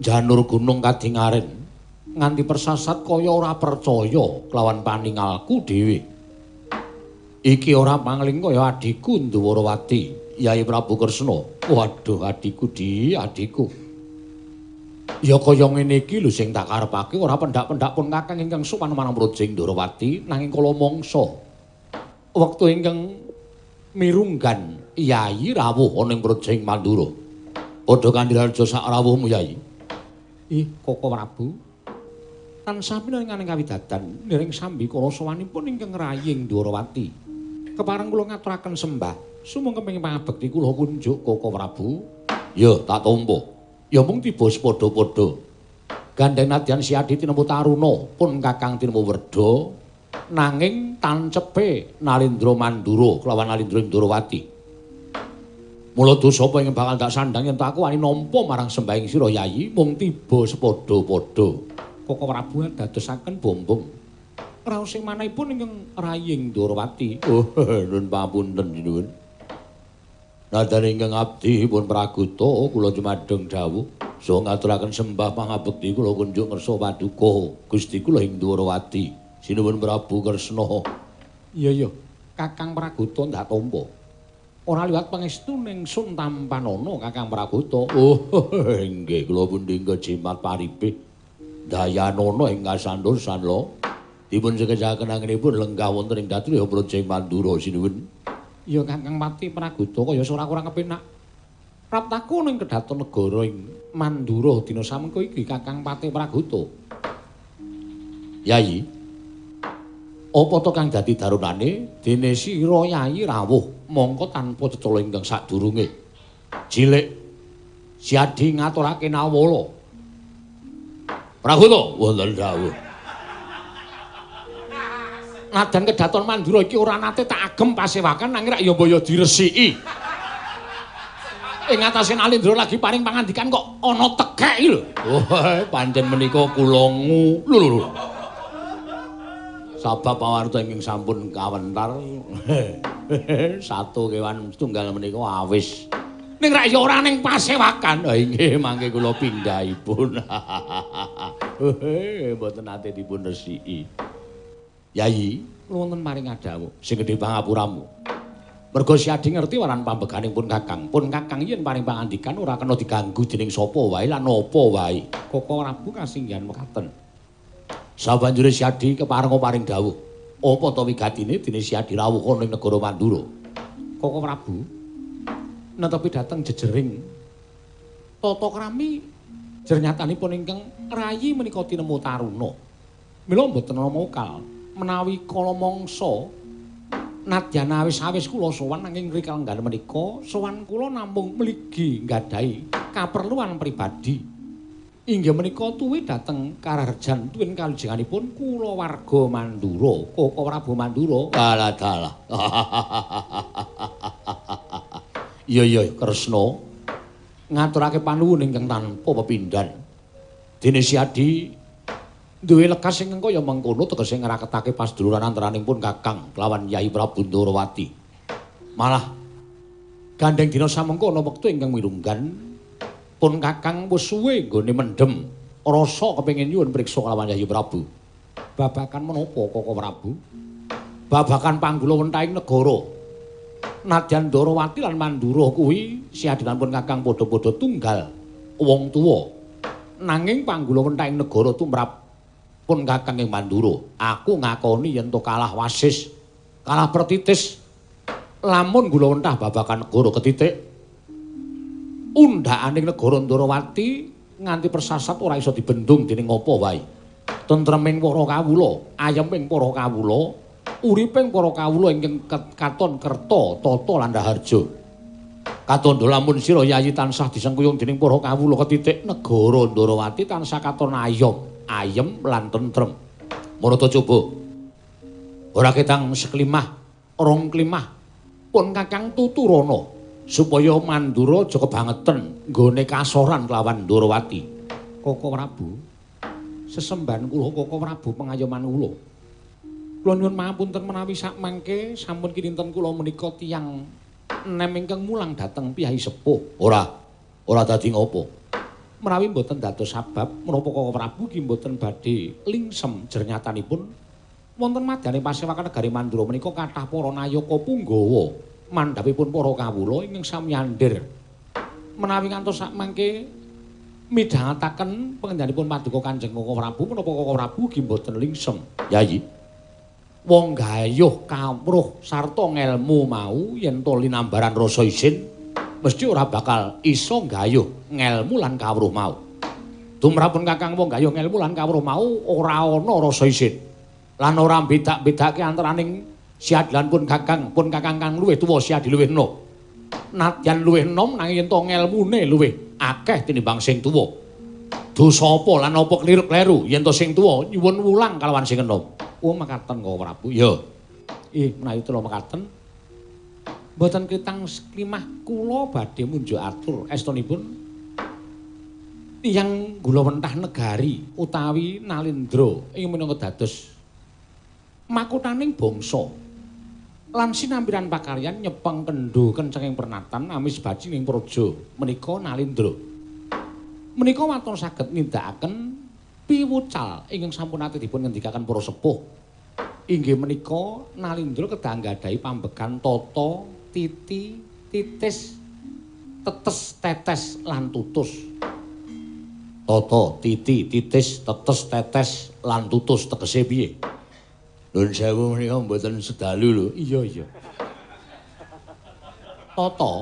Janur gunung kadingaren nganti persasat kaya ora percaya kelawan paningalku dhewe. Iki ora pangling kaya adhiku Ndwarawati, Yai Prabu Kresna. Waduh adhiku di, adhiku. Ya kaya ngene iki lho sing tak karepake ora pendak-pendak pun kakang ingkang sowan marang Brojing Ndwarawati nanging kala mangsa wektu ingkang mirunggan Yai rawuh ana ing Brojing Mandura. Padha kandhiraja sak rawuhmu Yai. Ih, Koko Prabu. Tansah pinangan kawidadan niring sambikala sowanipun ingkang raying Ndwarawati. Kepareng kula ngaturaken sembah sumangga kepengin pangabekti kula kunjuk Koko Prabu. Ya, tak tampa. Ya mung tiba sepadha-padha. Gandeng nadyan Siadi tinemu Taruna pun Kakang tinemu Werda nanging tancepe Nalindra Mandura kelawan Nalindra Ndwarawati. Mula dosa apa ingkang bakal tak sandhang yen aku wani nampa marang sembahing sira Yayi mung tiba sepadha-padha. Koko Prabu dadosaken bombong. Raos sing manahipun ingkang raying Ndwarawati. Oh, nuwun pamunten sinuwun. Nadyan ingkang abdi pun praguta kula jumadeng dawuh saha ngaturaken sembah pangabekti kula kunjuk ngersa paduka Gusti kula ing Ndwarawati. Sinuwun Prabu Kresna. Iya iya, Kakang Praguta ndak tampa. Ora liwat pangestu ning sun tampanana Kakang Praguta. Oh, inggih kula pundi jimat paripe. Dayanana ing kasantosan lho. Dipun sekecaken anginipun lenggah wonten ing Datriya Brojing Mandura sinuwun. Ya Kakang Pati Praguta kaya ora kurang kepenak. Praptaku ning kedaton negara ing Mandura dina samengko iki Kakang Pati Praguta. Yayi, apa to kang dadi darunane dene sira Yayi rawuh mongko tanpa cecala ingkang sadurunge. Jilik Siadi ngaturake nawala. Praguta wonten dawuh. Nadan kedaton Mandura iki ora nate tak agem pasewakan nanging rak ya mbaya diresiki. Ing atase Nalindra lagi paring pangandikan kok ana tekek iki lho. Oh, pancen menika kula ngu. Lho lho. Sabab pawarta ingkang sampun kawentar satu kewan setunggal menika awis. Ning rak ya ora ning pasewakan. Ha inggih mangke kula pindhahipun. Mboten nate dipun resiki. Yayi, wonten maring adawu sing gedhe pangapuramu. Merga Siadi ngerti waran pambeganing pun Kakang. Pun Kakang yen paring pangandikan ora kena diganggu dening sapa wae lan apa wae. Koko Prabu kasinggihan mekaten. Sabanjure Siadi kepareng paring dawuh. Apa ta wigatine dene Siadi rawuh ana ing negara Mandura? Koko Prabu netepi dhateng jejering tata krami jernyatanipun ingkang rayi menika tinemu Taruna. Mila mboten ana mokal menawi kala mangsa nadyan awis-awis kula sowan nanging rikalenggan menika sowan kula namung mligi nggadahi kaperluan pribadi. Inggih menika tuwi dhateng karaharjan tuwin kalujenganipun kulawarga Mandura, Koko Prabu Mandura. Alah dalah. Iya iya Kresna ngaturake panuwun ingkang tanpa pepindhan. Dene Siadi duwe lekas ingkang kaya mengkono tegese ngraketake paseduluran antaraning pun Kakang kelawan Yai Prabu Ndwarawati. Malah gandeng dina samengko ana wektu ingkang mirunggan pun Kakang wis suwe nggone mendhem rasa kepengin nyuwun priksa kelawan Yai Prabu. Babakan menapa Koko Prabu? Babakan panggula wentahing negara. Nadyan Ndwarawati lan Mandura kuwi Siadi lan pun Kakang padha-padha tunggal wong tuwa. Nanging panggula wentahing negara tumrap pun Kakang ing Mandura. Aku ngakoni yen to kalah wasis, kalah pertitis. Lamun gula wentah babakan negara ketitik, undhakaning negara Ndwarawati nganti persasat ora iso dibendung dening apa wae. Tentreming para kawula, ayeming para kawula, uriping para kawula ingkang katon kerta, tata lan raharja. Katandha lamun sira Yayi tansah disengkuyung dening para kawula ketitik, negara Ndwarawati tansah katon ayom, ayem lan tentrem. Marata coba. Ora ketang seklimah, rong klimah pun Kakang tuturana supaya Mandura aja kebangeten nggone kasoran kelawan Ndwarawati. Koko Prabu, sesembahan kula Koko Prabu pengayoman kula. Kula nyuwun pangapunten menawi sakmangke sampun kinten kula menika tiyang nem ingkang mulang dhateng piyai sepuh. Ora, ora dadi ngopo. Menawi mboten dados sabab menapa Koko Prabu ki mboten badhe lingsem jernyatanipun wonten madyane pasewakan negari Mandura menika kathah para nayaka punggawa mandhapipun para kawula ingkang sami andhir. Menawi ngantos sakmangke midhangetaken pangendhanipun paduka Kanjeng Koko Prabu menapa Koko Prabu ki mboten lingsem. Yayi, wong gayuh kawruh sarta ngelmu mau yen to linambaran rasa isin mesti ora bakal iso gayuh ngelmu lan kawruh mau. Tumrapun Kakang wong gayuh ngelmu lan kawruh mau ora ana rasa isin. Lan ora bedak-bedake antaraning siadilan pun kakang kang luwih tuwa siadi luwih enom. Nadyan luwih enom nanging yen to ngelmune luwih akeh tinimbang sing tuwa. Dosa apa lan apa kliru-kleru yen to sing tuwa nyuwun wulang kalawan sing enom. Oh mekaten Koko Prabu. Ya. Ih menawi kula mekaten mboten kitang klimah kula badhe munjuk atur estunipun tiyang gulawentah negari utawi Nalindra ing minangka dados makuthaning bangsa lan sinampiran pakaryan nyepeng kendho kencenging pernatan amis baji ing praja menika Nalindra. Menika waton saged nindakaken piwucal ingkang sampun nate dipun ngendikaken para sepuh. Inggih menika Nalindra kedah nggadahi pambegan tata, titi, titis, tetes, tetes lan tutus. Tata, titi, titis, tetes, tetes lan tutus tegese piye? Nuwun sewu menika mboten sedalu lho. Iya, iya. Tata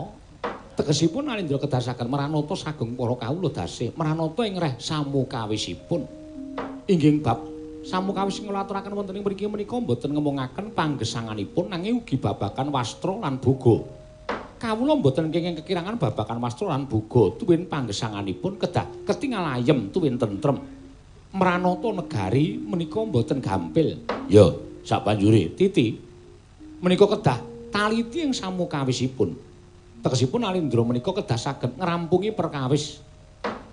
tegesipun Nalindra kedah saged meranata sagung para kawula dasih, meranata ing reh samukawisipun. Inggih bab samukawis ing kula aturaken wonten ing mriki menika mboten ngemungaken panggesanganipun nanging ugi babagan wastra lan boga. Kawula mboten kenging kekirangan babagan wastra lan boga tuwin panggesanganipun kedah ketingal ayem tuwin tentrem. Meranata negari menika mboten gampil. Ya, sabanjure titi menika kedah taliti ing samukawisipun. Tegesipun Nalindra menika kedah saged ngrampungi perkawis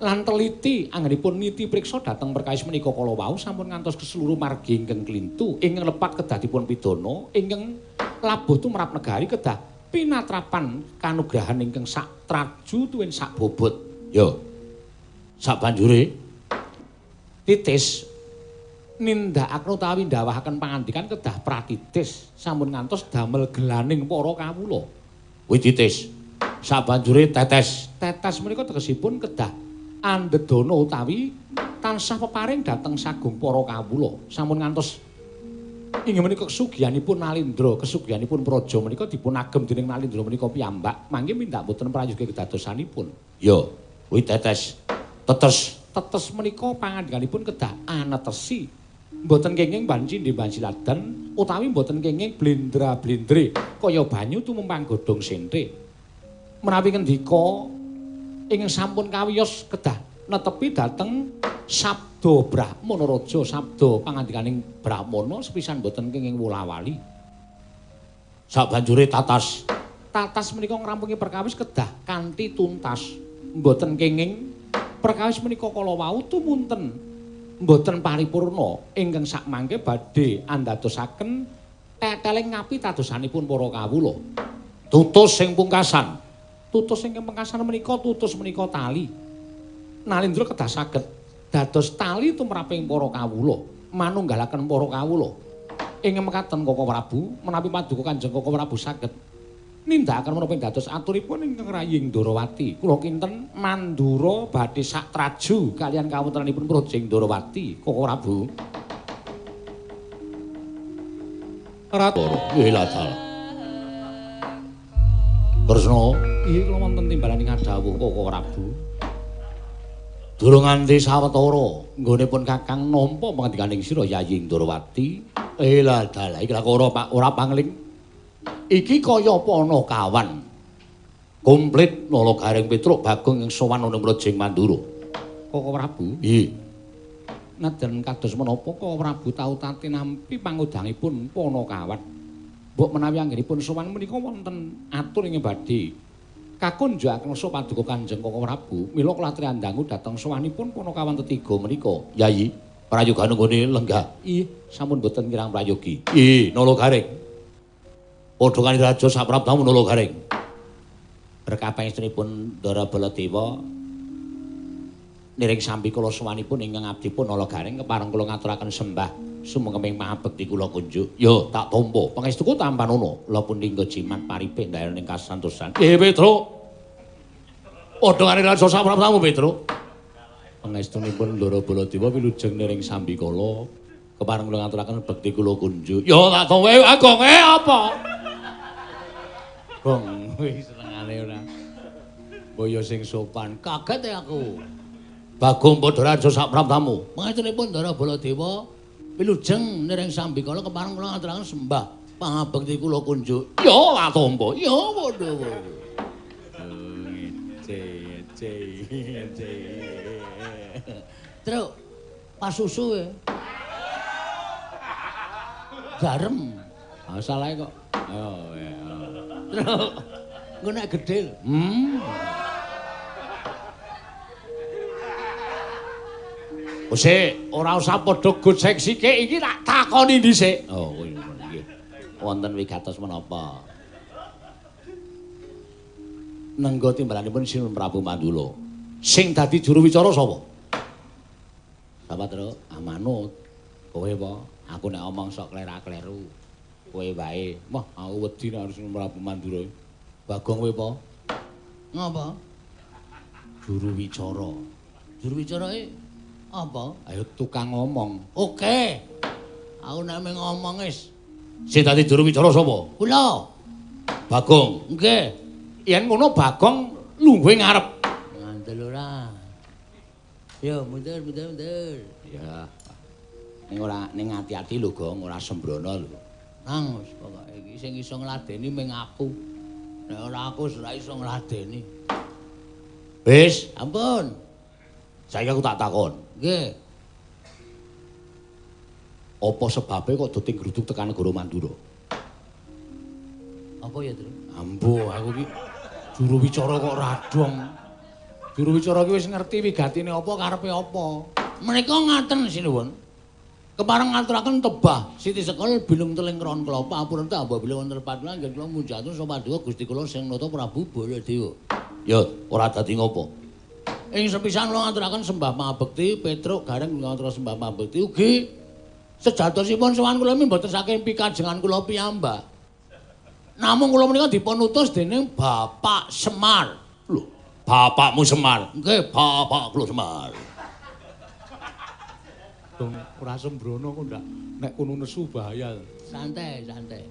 lan teliti anggenipun niti priksa dhateng perkawis menika kala wau sampun ngantos keseluruh margi ingkang klintu ingkang lepat kedah dipun pidana ingkang labuh tumrap negari kedah pinatrapan kanugrahan ingkang sak traju tuwin sak bobot. Ya, sabanjure titis nindakaken utawi ndawahaken pangandikan kedah pratitis sampun ngantos damel gelaning para kawula. Kuwi titis. Sabanjure tetes. Tetes menika tegesipun kedah andhedana utawi tansah peparing dhateng sagung para kawula. Sampun ngantos inggih menika kesugihanipun Nalindra, kesugihanipun praja menika dipun agem dening Nalindra menika piyambak mangke mindak boten prayoga kedadosanipun. Ya, kuwi tetes. Tetes. Tetes menika pangandikanipun kedah anetesi. Mboten kenging banci ndimbansiladan utawi mboten kenging blendra-blendre kaya banyu tumempang godhong sente. Menawi ngendika ingkang sampun kawiyos kedah netepi dhateng sabda Brahmana Raja, sabda pangandikaning Brahmana sepisan mboten kenging wolawali. Sabanjure tatas. Tatas menika ngrampungi perkawis kedah kanthi tuntas. Mboten kenging perkawis menika kala wau tumunten mboten paripurna ingkang sakmangke badhe andadosaken teteling ngapitadosanipun para kawula. Tutus sing pungkasan. Tutus ingkang pungkasan menika tutus menika tali. Nalindra kedah saged dados tali tumraping para kawula, manunggalaken para kawula. Ing mekaten Koko Prabu, menawi paduka Kanjeng Koko Prabu saged nindakaken menapa ing dados aturipun ingkang raying Ndorowati. Kula kinten Mandura badhe sak traju kaliyan kawontenanipun Praja Ndorowati, Koko Prabu. Ratara, wilatal. Kresna, iya kula wonten timbalan ing dawuh Koko Prabu. Durung nganti sawetara nggonipun Kakang nampa pangandikaning sira Yayi Ndorowati. Lah iki lak ora pangling. Iki kaya Panakawan. Komplit Nala Gareng Petruk Bagong ing sowan ana Mrejing Mandura. Koko Prabu? Nggih. Nadyan kados menapa Koko Prabu tau tate nampi pangudangipun Panakawan. Mbok menawi anggenipun sowan menika wonten atur ing badhe kakunjukaken rasa paduka Kanjeng Koko Prabu. Mila kula triandangu dhateng sowanipun Panakawan tetiga menika. Yayi, prayogane nggone lenggah. Ih, sampun boten kirang prayogi. Ih, Nala Gareng. Padha kali raja saprabdamu Nala Gareng. Berkah pangestunipun Ndara Baladewa. Niring sambi kula sowanipun ingkang abdipun Nala Gareng kepareng kula ngaturaken sembah sumengkeming pangabekti kula kunjuk. Yo tak tampa. Pangestuku tampanono. Kula pundi nggo jimat paripih ndayoning ing kasantosan. Petruk. Padha karo raja sapraptamu Petruk. Pangestunipun Ndara Baladewa wilujeng niring sambikala kepareng kula ngaturaken bekti kula kunjuk. Yo tak tampa. Agonge apa? Gong kuwi senengane ora. Boyo sing sopan. Kaget aku. Bagong padha raja sapraptamu. Pangestunipun Ndara Baladewa wilujeng niring sambikala kepareng kula ngaturaken sembah pangabekti kula kunjuk. Yo tak tampa. Yo padha-padha. Ngece ngece. Truk pasusu e. Garam. Ah salahe kok. Ayo ya. Truk. Engko nek gedhe lho. Wis ora usah padha gojek sike iki tak takoni dhisik. Oh kuwi nggih. Wonten wigatos menapa? Nenggo timbalanipun Sinuwun Prabu Mandula. Sing dadi juru wicara sapa? Sapa, Truk? Amanut. Kowe apa? Aku nek omong sok klera-kleru. Kowe wae. Wah, aku wedi nek Sinuwun Prabu Mandura. Bagong kowe apa? Ngapa? Juru wicara. Juru wicarae apa? Ayo tukang ngomong. Oke. Aku nek mung ngomong wis. Sing dadi juru wicara sapa? Kula. Bagong. Nggih. Yen ngono Bagong lungguhe ngarep. Ngandel ora. Yo mundur mundur mundur. Ya. Ning ora ning ati-ati lho Gong, ora sembrono lho. Nang wis pokoke iki sing iso ngladeni mung aku. Nek ora aku ora iso ngladeni. Wis, ampun. Saiki aku tak takon. Nggih. Apa sebabe kok do tingruduk tekan negara Mandura? Apa ya, Tru? Ambo, aku iki juru wicara kok radong. Juru wicara iki wis ngerti wigatine apa, karepe apa. Menika ngaten sinuwun. Kepareng ngaturaken tebah siti sekol bilung teling ron klapa apurenta apabila wonten lepat anggen kula munjatun sapa paduka Gusti kula sing nata Prabu Baladewa. Ya, ora dadi ngopo. Ing sepisan kula ngaturaken sembah pangabekti Petruk Gareng kula ngaturaken sembah pangabekti ugi sejatosipun sowan kula mboten saking pikajengan kula piyambak. Namung kula menika dipun utus dening Bapak Semar. Lho, bapakmu Semar? Nggih, bapak kula Semar. Dong ora sembrono kok ndak nek kono nesu bahaya. Santai, santai.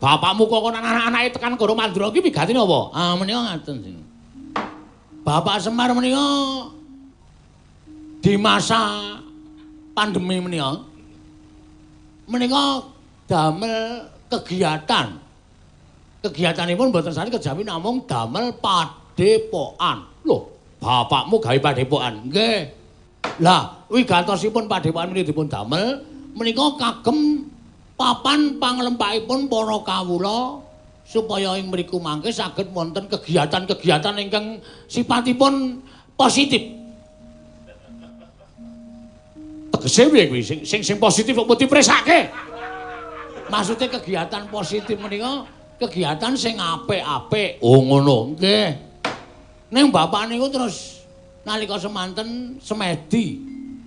Bapakmu kok kon anak-anake tekan negara Mandura iki wigatine apa? Ah menika ngaten sing. Bapak Semar menika di masa pandemi menika menika damel kegiatan. Kegiatanipun mboten sane kejawi namung damel padepokan. Lho, bapakmu gawe padepokan? Nggih. Lah, wigatosipun padepokan menika dipun damel menika kagem papan panglempahipun para kawula supaya ing mriku mangke saged wonten kegiatan-kegiatan ingkang sipatipun positif. Tegese piye kuwi? Sing positif kok dipresake? Maksude kegiatan positif menika kegiatan sing apik-apik. Oh ngono. Nggih. Ning bapak niku terus nalika semanten semedi.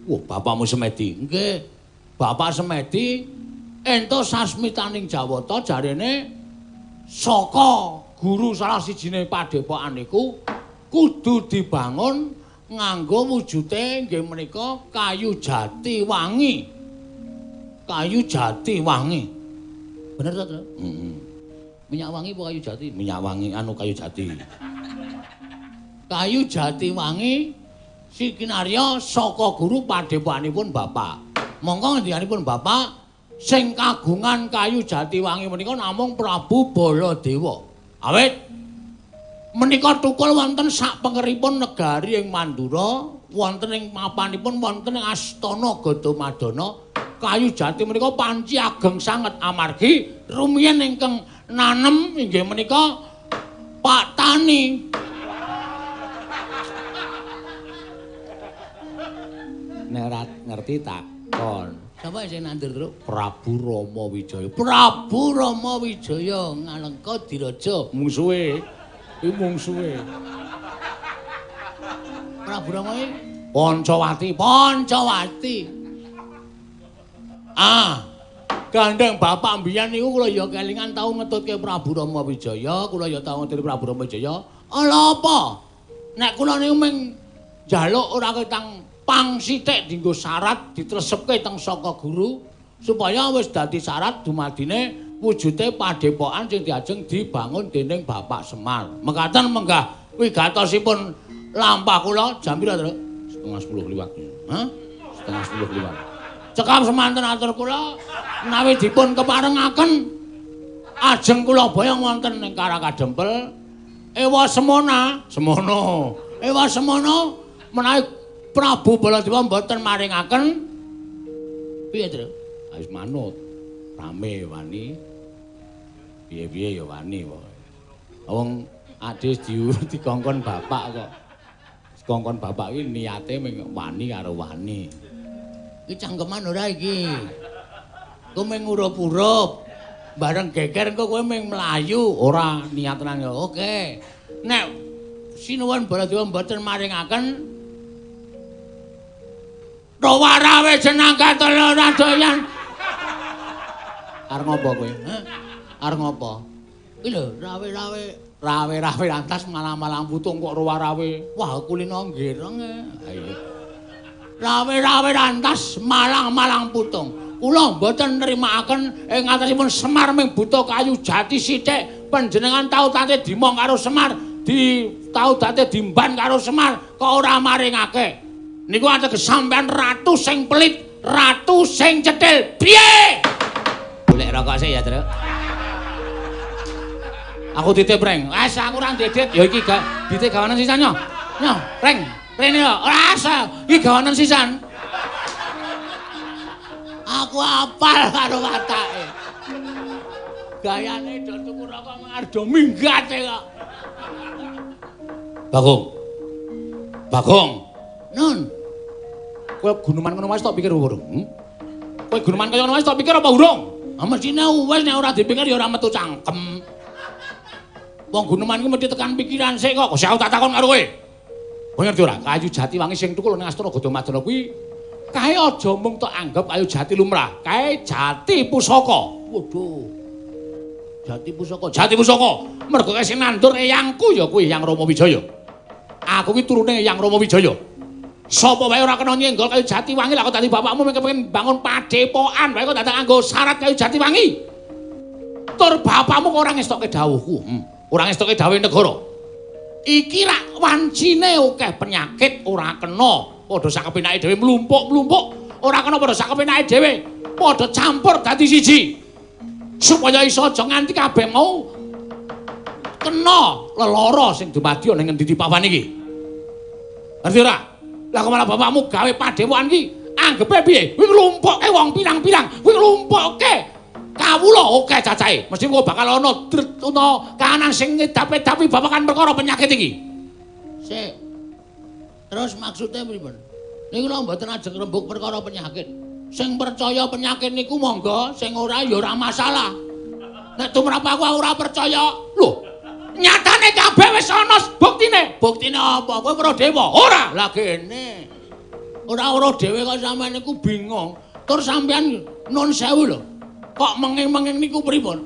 Wah, bapakmu semedi? Nggih. Bapak semedi entuk sasmitaning Jawata jarene saka guru salah sijine padepokan niku kudu dibangun nganggo wujute nggih menika kayu jati wangi. Kayu jati wangi. Bener to, Tru? Heeh. Minyak wangi apa kayu jati? Minyak wangi anu kayu jati. Kayu jati wangi sikinarya saka guru padepokanipun bapak. Mongko ngendikanipun bapak sing kagungan kayu jati wangi menika namung Prabu Baladewa. Awit menika tukul wonten sak pengeripun negari ing Mandura, wonten ing mapanipun wonten ing Astana Gadamadana. Kayu jati menika panci ageng sanget amargi rumiyin ingkang nanem inggih menika Pak Tani. Nek ora ngerti takon. Sapa sing nandur, Truk? Prabu Rama Wijaya. Prabu Rama Wijaya ngalengka diraja. Mungsuhe. Iki mungsuhe. Prabu Rama iki Pancawati, Pancawati. Ah. Gandeng bapak mbiyen niku kula ya kelingan tau ngetutke Prabu Rama Wijaya, kula ya tau ngetutke Prabu Rama Wijaya. Ala apa? Nek kula niku mung njaluk ora ketang pang sithik dienggo syarat ditresepke teng saka guru supaya wis dadi syarat dumadine wujude padepokan sing diajeng dibangun dening Bapak Semar. Mekaten menggah wigatosipun lampah kula jam pira, Tru? 9:30 liwat. Hah? 9:30 liwat. Cekap semanten atur kula menawi dipun keparengaken ajeng kula boyong wonten ing Karakadempel. Ewa semana, semono. Ewa semono menawi Prabu Baladewa mboten maringaken piye, Tru? Wis manut. Rame wani. Piye-piye ya wani pokoke. Wong adis dikongkon bapak kok. Dikongkon bapak kuwi niate mung wani karo wani. Iki cangkeman ora iki. Kowe mung ngurup-urup. Bareng geger engko kowe mung mlayu, ora niat tenan ya. Oke. Nek Sinuwun Baladewa mboten maringaken Rawarawe jenang katon ora doyan. Arep ngopo kowe? Hah? Arep ngopo? Iki lho, rawe-rawe, rawe-rawe lantas malang-malang putung kok rawe-rawe. Wah, kulino nggereng. Ayo. Rawe-rawe lantas malang-malang putung. Kula mboten nrimakaken ing atasipun Semar ming buta kayu jati sithik. Panjenengan tau tate dimong karo Semar, di tau tate dimban karo Semar, kok ora maringake. Niku ateges sampean ratu sing pelit, ratu sing cetil. Piye? Golek rokok sik ya, Tru. Aku titip, Reng. Wes aku ora ndedit. Ya iki gak ditip gawanen sisan yo. Yo, Reng. Rene yo. Ora asa. Iki gawanen sisan. Aku apal karo watake. Gayane do tuku rokok ngardo minggate kok. Bagong. Bagong. Nun. Kowe guneman ngono wae tok pikir urung? Kowe guneman kaya ngono wae tok pikir apa urung? Ah mestine wis nek ora dipikir ya ora metu cangkem. Wong guneman iku mesti tekan pikiran sik kok. Kok aku tak takon karo kowe. Kowe ngerti ora? Kayu jati wangi sing tukul ning Astana Gadamadana kuwi kae aja mung tok anggap kayu jati lumrah, kae jati pusaka. Waduh. Jati pusaka, jati pusaka. Mergo kae sing nandur eyangku ya kuwi Eyang Rama Wijaya. Aku ki turune Eyang Rama Wijaya. Sapa wae ora kena nyenggol kayu jati wangi lah kok dadi bapakmu mung kepengin bangun padepokan wae kok dadak nganggo syarat kayu jati wangi. Tur bapakmu kok ora ngestokke dawuhku. Ora ngestokke dawuhe negara. Iki rak wancine akeh penyakit ora kena. Padha sak kepenake dhewe mlumpuk-mlumpuk, ora kena padha sak kepenake dhewe, padha campur dadi siji. Supaya iso aja nganti kabeh mau kena lelara sing dumadi ana ing ngendi papan iki. Ngerti ora? Lah kok malah bapakmu gawe padepokan iki anggepe piye? Kuwi nglumpukke wong pirang-pirang, kuwi nglumpukke kawula akeh cacahe. Mesti kok bakal ana kahanan sing ngedap-edapi babagan perkara penyakit iki. Sik. Terus maksudnya pripun? Niku lho mboten ajeng rembug perkara penyakit. Sing percaya penyakit niku monggo, sing ora ya ora masalah. Nek tumrap aku ora percaya. Lho, nyatane kabeh wis ana buktine. Buktine apa? Kowe weruh dewa? Ora. Lah kene. Ora weruh dhewe kok sampean niku bingung. Tur sampean nun sewu lho. Kok menging-menging niku pripun?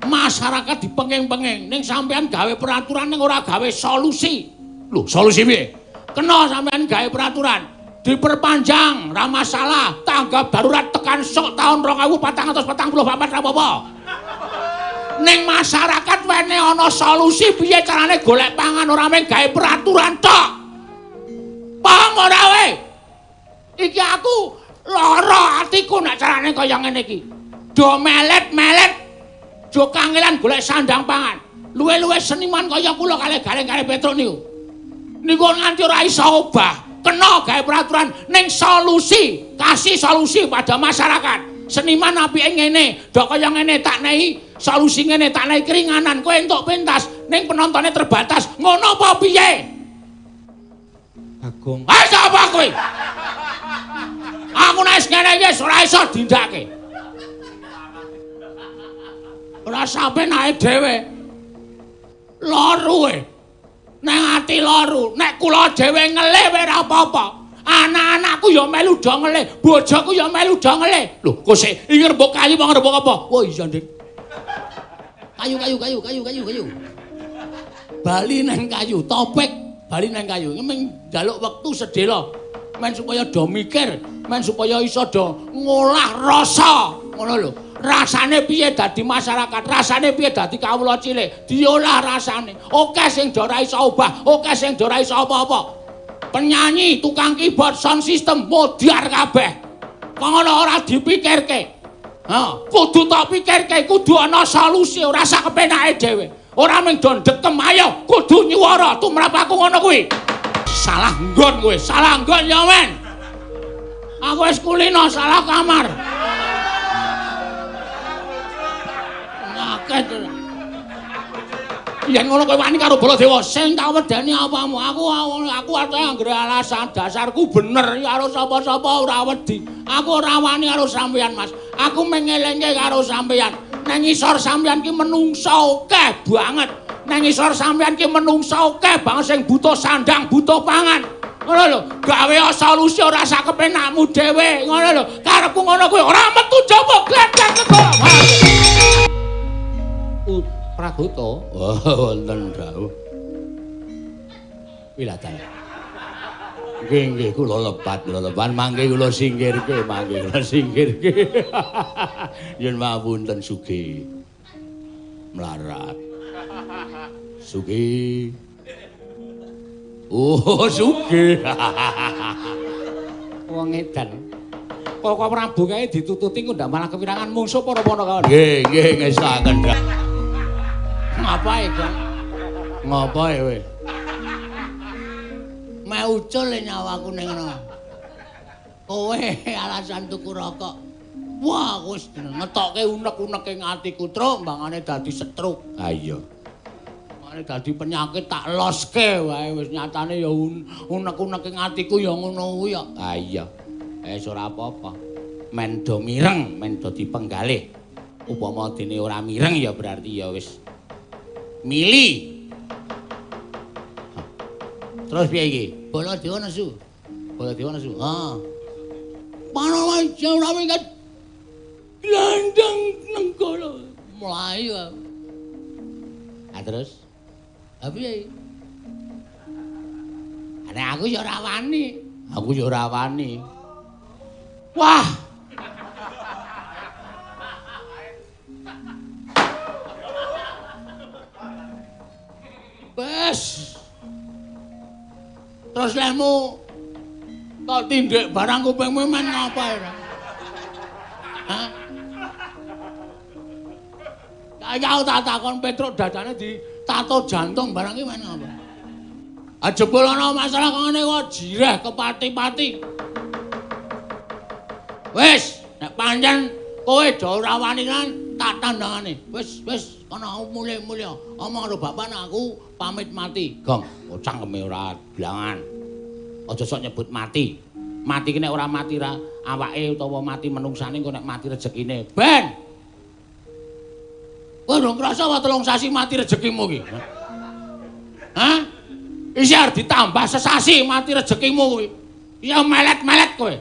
Masyarakat dipenging-penging ning sampean gawe peraturan ning ora gawe solusi. Lho, solusi piye? Kena sampean gawe peraturan diperpanjang, ra masalah, tanggap darurat tekan sok tahun 2444 ra apa-apa. Ning masyarakat wene ana solusi piye carane golek pangan ora mung gawe peraturan tok. Paham ora kowe? Iki aku lara atiku nek carane kaya ngene iki. Do melet-melet, do kangelan golek sandang pangan. Luwe-luwe seniman kaya kula kalih Gareng kalih Petruk niku. Niku nganti ora iso obah, kena gawe peraturan ning solusi, kasih solusi pada masyarakat. Seniman apike ngene, dok kaya ngene tak nei solusi ngene, tak nei keringanan, kowe entuk pentas ning penontonnya terbatas. Ngono apa piye? Bagong. Ah sapa kowe? Aku nek ngene iki wis ora iso dindake. Ora sampe nae dhewe. Loro e. Nang ati loro, nek kula dhewe ngelih ora apa-apa. Anak-anakku ya melu do ngelih, bojoku ya melu do ngelih. Lho, kok sik iki ngrembug kayu apa ngrembug apa? Wah, iya, Dik. Kayu kayu kayu kayu kayu kayu. Bali nang kayu, topik bali nang kayu. Ming njaluk wektu sedhela. Men supaya do mikir, men supaya iso do ngolah rasa. Ngono lho. Rasane piye dadi masyarakat, rasane piye dadi kawula cilik, diolah rasane. Oke sing do ora iso obah, oke sing do ora iso apa-apa. Penyanyi, tukang keyboard, sound system modar kabeh. Kok ngono ora dipikirke. Ha, kudu tok pikirke, kudu ana solusi, ora sak kepenake dhewe. Ora mung do ndekem, ayo kudu nyuwara tumrap aku ngono kuwi. Salah nggon kowe, salah nggon ya men. Aku wis kulino salah kamar. Ngaket. Yen ngono kowe wani karo Baladewa, sing tak wedeni apamu? Aku arep anggere alasan dasarku bener karo sapa-sapa ora wedi. Aku ora wani karo sampeyan, Mas. Aku mengelengke karo sampeyan. Nang ngisor sampeyan ki menungsa akeh banget. Nang ngisor sampeyan ki menungsa akeh banget sing butuh sandang, butuh pangan. Ngono lho, gawe solusi ora sak kepenakmu dhewe, ngono lho. Karepku ngono kuwi ora metu jaba gledek kok. Pragoto, oh, wonten dawuh. Wilatan. Nggih, nggih, kula lepat, kula lepat mangke kula singkirke, mangke kula singkirke. Yen mapunten sugih. Melarat. Sugih. Oh, sugih. Wong edan. Kok Prabu kae ditututi kok ndak malah kewirangan mungsuh para Panakawan. Nggih, nggih ngesaken. Ngapae, Kang? Ngapae kowe? Meh ucul nyawaku ning ngono. Kowe alasan tuku rokok. Wah, wis ngetokke unek-unek ing atiku, Truk, mbangane dadi stroke. Ha iya. Mbangane dadi penyakit tak loske wae wis nyatane ya unek-unek ing atiku ya ngono kuwi ya. Ha iya. Wis ora apa-apa. Men do mireng, men do dipenggalih. Upama dene ora mireng ya berarti ya wis mili. Terus piye iki? Baladewa nesu. Baladewa nesu. Ha. Panawaja ora minggat. Glandang nenggala mlayu. Ha terus? Ha piye iki? Nek aku ya ora wani. Aku ya ora wani. Wah. Wes. Terus lehmu tok tindik barang kupingmu men ngapa ora? Hah? Saiki aku tak takon Petruk dadane ditato jantung barang iki men ngapa? Ah jebul ana masalah kok ngene kok jireh kepati-pati. Wes, nek pancen kowe do ora wani kan tak tandangane. Wis, wis kono mulih-mulih. Omong karo bapak aku pamit mati. Gong, cangkeme ora blangan. Aja sok nyebut mati. Mati ki nek ora mati ra awake utawa mati menungsane engko nek mati rezekine. Ben. Kowe durung krasa apa 3 sasi mati rezekimu ki? Hah? Isih arep ditambah sesasi mati rezekimu kuwi. Ya melet-melet kowe.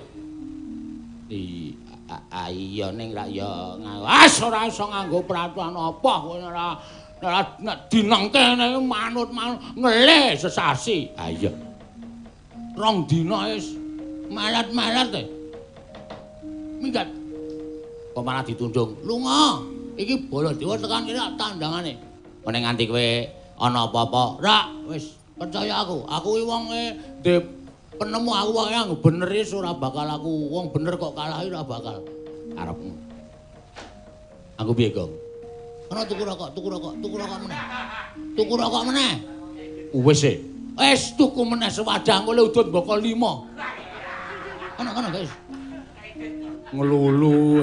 Iya ning ra ya ngawas ora iso nganggo peraturan apa kowe ora nek dinengke manut-manut ngelih sesasi. Ha iya. 2 dina wis melet-melet e. Minggat. Kok malah ditundung. Lunga. Iki Baladewa tekan kene tandangane. Nek nganti kowe ana apa-apa, rak wis percaya aku. Aku iki wonge ndek penemu aku wong yang bener wis ora bakal aku wong bener kok kalah ora bakal. Karepmu. Aku piye, Gong? Ana tuku rokok, tuku rokok, tuku rokok meneh. Tuku rokok meneh. Wis e. Wis tuku meneh sewadah engko le udut mboko 5. Ana kono, guys. Ngelulu.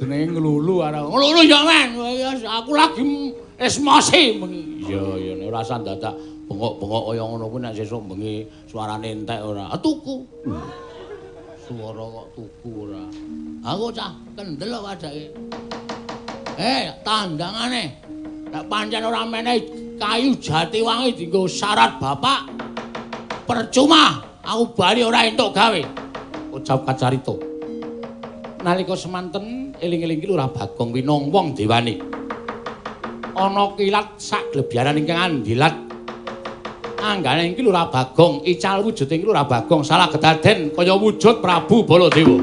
Jenenge ngelulu arep. Ngelulu ya, men. Aku lagi esmosi bengi. Iya, iya nek ora usah dadak bengok-bengok kaya ngono kuwi nek sesuk bengi suarane entek ora. Tuku. Suara kok tuku ora. Aku cah kendel kok wadake. Tandangane. Nek pancen ora menehi kayu jati wangi dienggo syarat bapak. Percuma Aku bali ora entuk gawe. Ucap kacarita. Nalika semanten eling-eling ki Lurah Bagong winong wong dewane. Ana kilat sak glebyaran ingkang andilat. Anggane iki Lurah Bagong, ical wujude iki Lurah Bagong salah kedaden kaya wujud Prabu Baladewa.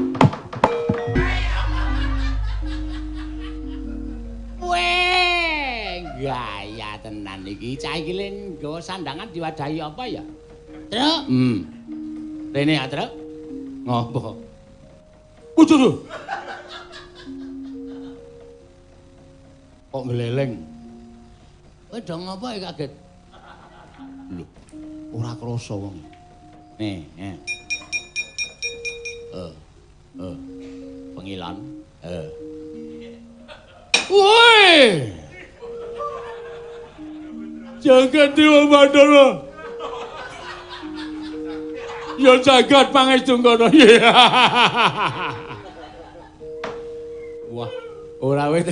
Weh, gaya tenan iki. Cah iki le nggawa sandangan diwadahi apa ya? Truk. Rene ya, Truk. Ngopo? Wujud. Kok ngleleng? Kowe do ngopo iki kaget? Lho, ora krasa wong. Nih, nih. Pengilan. Woi! Jagat Dewa Bathara. Ya jagat pangestu kono. Wah, ora wis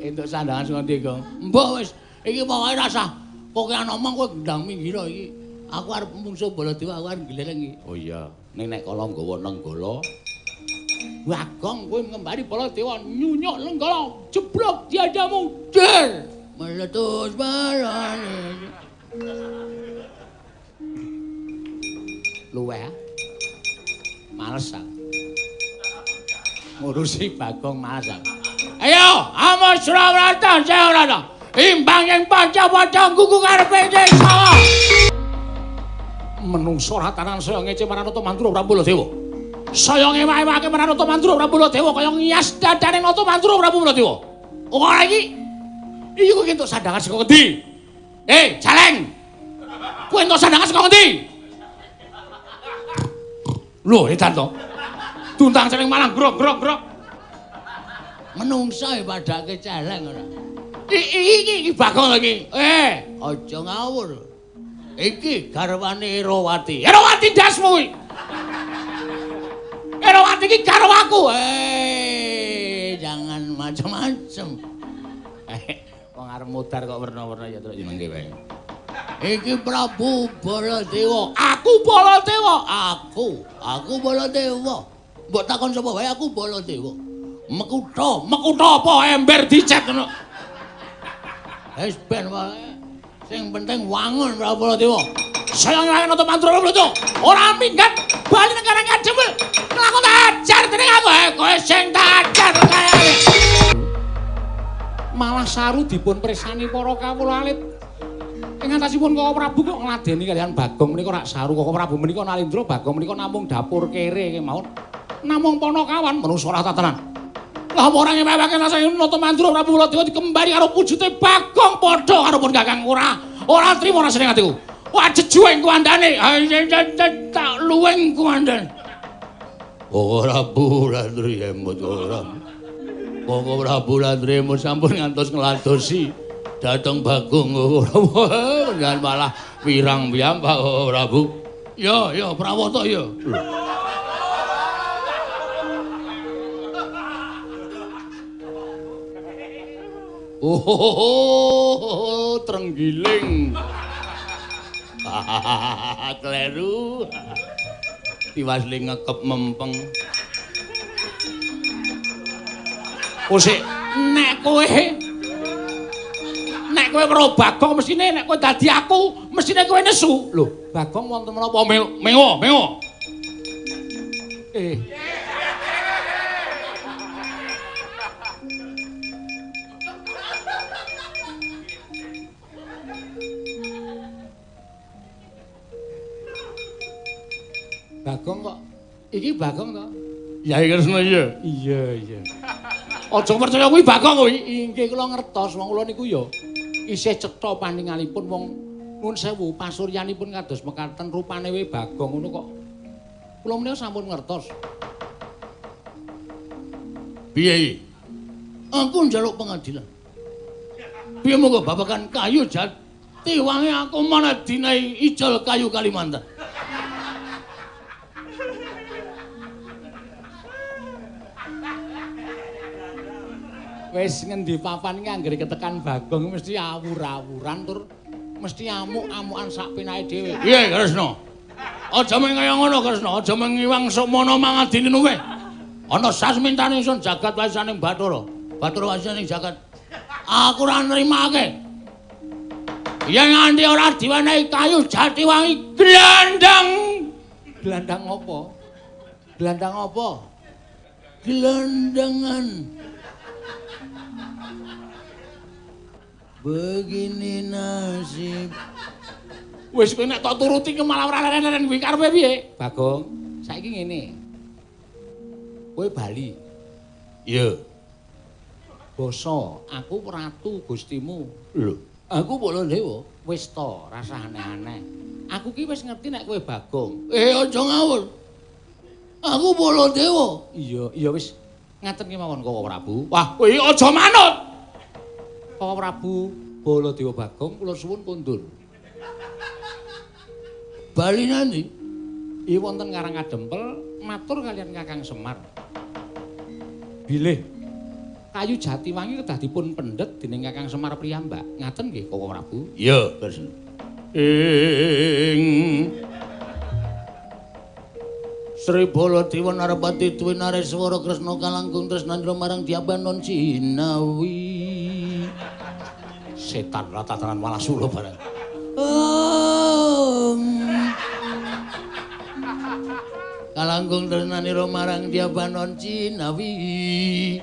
entuk sandangan sing ndi, Gong. Mbok wis, iki pokoke rasah pokoke ngomong kowe gendang minggir iki. Aku arep mungsuh Baladewa, aku arep gleleng iki. Oh iya, ning nek kala nggawa Nenggala. Bagong kowe ngembari Baladewa nyunyuk Nenggala, jeblok diadamu. Der! Meletus balane. Luweh. Males aku. Ngurusi Bagong males aku. Ayo, amos Surawarta, Surawarta. Imbang ing panca-panca nggugu karepe desa. Menungso ratanan saya ngece marang Nata Mandura Prabu Baladewa. Saya ngewake-wake marang Nata Mandura Prabu Baladewa kaya ngias dadane Nata Mandura Prabu Baladewa. Ora iki. Iki kowe entuk sandangan saka ngendi? Celeng. Kowe entuk sandangan saka ngendi? Lho, edan to. Tuntang celeng malang grok-grok-grok. Menungso padake celeng ora. Iki Bagong iki. Aja ngawur. Iki garwane Erawati. Erawati ndasmu kuwi. Erawati iki garwaku. Jangan macem-macem. Wong arep mudhar kok werna-werna ya terus mengke wae. Iki Prabu Baladewa. Aku Baladewa. Aku Baladewa. Mbok takon sapa wae aku Baladewa. Mekutha, mekutha apa ember dicet ngono. Wis ben wae. Sing penting wangun Prabu Baladewa. Saya nglawan Nata Mandura Baladewa. Ora minggat bali nang karang kademel. Aku tak ajar dening aku. Kowe sing tak ajar kaya. Malah saru dipun presani para kawula alit. Ing antasipun Koko Prabu kok ngladeni kaliyan Bagong menika rak saru. Koko Prabu menika Nalindra, Bagong menika namung dapur kere kemawon. Namung ponokawan menungsa ora tatanan. Lah ora ngewewake rasane Nata Mandura Prabu Baladewa dikembari karo wujute Bagong padha karo pun Kakang ora. Ora trimo rasane atiku. Wah jejuweng kuandane. Tak luweng kuandane. Ora Prabu emut ora. Koko Prabu Landremo sampun ngantos ngladosi dhateng Bagong ora jangan malah wirang piyambak Prabu. Ya ya Prawata ya. Oh, trenggiling. Kleru. Tiwas le ngekep mempeng. Kosik nek kowe weruh Bagong mesine nek kowe dadi aku mesine kowe nesu. Lho, Bagong wonten menapa mengo mengo. Bagong kok iki Bagong to? Ya Kresna iya. Iya iya. Aja percaya kuwi Bagong kuwi. Inggih kula ngertos wong kula niku ya isih cetha paningalipun wong nuwun sewu pasuryanipun kados mekaten rupane we Bagong ngono kok. Kula menika sampun ngertos. Piye iki? Aku njaluk pengadilan. Piye monggo babagan kayu jati wangi aku mana dinai ijol kayu Kalimantan. Wis ngendi papan iki anggere ketekan Bagong mesti awur-awuran tur mesti amuk-amukan sak penake dhewe. Piye Kresna? Aja mung kaya ngono Kresna, aja mung ngiwang sukmana mangadine luweh. Ana sasmintane ingsun jagat warisaning Bathara. Bathara warisaning jagat. Aku ora nrimake. Yen nganti ora diwenehi kayu jatiwangi glandang. Glandang apa? Glandang apa? Gelandangan. Begini nasib. Wis kowe nek tok turuti ki malah ora leren-leren kuwi karepe piye? Bagong, saiki ngene. Kowe bali. Iya. Basa, aku ratu Gustimu. Lho, aku Baladewa. Wis to, rasah aneh-aneh. Aku ki wis ngerti nek kowe Bagong. Aja ngawur. Aku Baladewa. Iya, iya wis. Ngaten ki mawon Koko Prabu. Wah, kowe aja manut. Koko Prabu Baladewa Bagong kula suwun kondur. Bali nanti? Iya wonten Karang Kadempel matur kalian Kakang Semar. Bilih kayu jatiwangi kedah dipun pendhet dening Kakang Semar piyambak. Ngaten nggih Koko Prabu? Iya, Kresna. Ing Sri Baladewa Narapati Dwi Nareswara Kresna kalangkung tresnandra marang Dyabanon Jinawi. Setan ratataran malah sula barang. Kalangkung tresnanira marang Dyabanon Jinawi.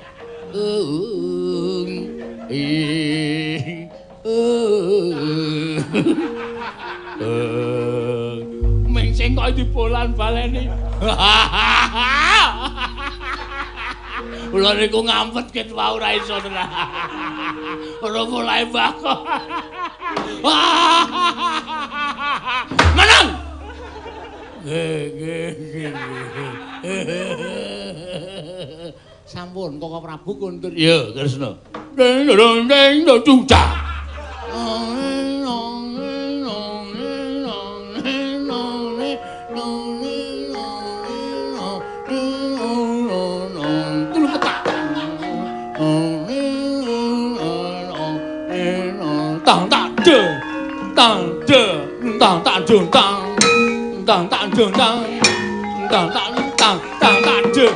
Ming sing kok dibolan baleni. Kula niku ngampet ket wau ora iso tenan. Ora mulai bako. Menang. Sampun Koko Prabu kondur. Iya, Kresna. Ding dong ding dong cak. Tang tak de, tang de, tang tak de, tang, tang tak de, tang, tang tak tang, tang tak de,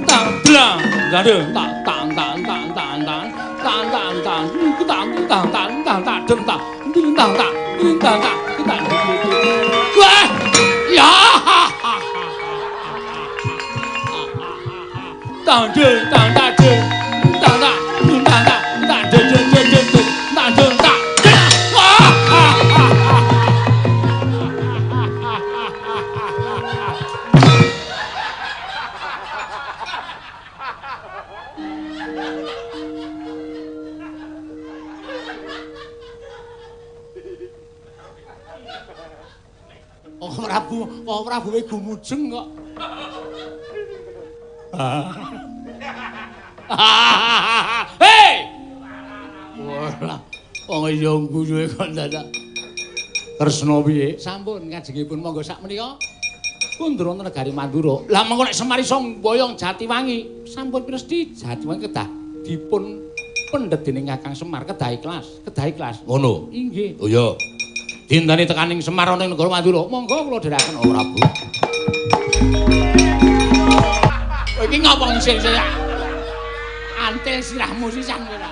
tang dlang, tang de, tang tang tang tang tang tang tang tang tang tang tang tang tang tak de, tang, tang tak, tang tak, tang. Wah, ya, tang de, tang tak de, tang tak, tang tak, tang de de de de de, tang de tak. Oh Prabu we gumujeng kok. Hei! Wah, wong iya guyune kok dadak. Kresna piye? Sampun kajengipun monggo sak menika kundur wonten negari Mandura. Lah mengko nek Semar iso mboyong Jatiwangi, sampun presti Jatiwangi kedah dipun pendhet dening Kakang Semar, kedah ikhlas, kedah ikhlas. Ngono. Inggih. Oh iya. Dinteni tekaning Semar ana ing negara Mandura. Monggo kula dherekaken oh Prabu. Kowe iki ngapa ngisih-isih? Antil sirahmu sisan kowe ta.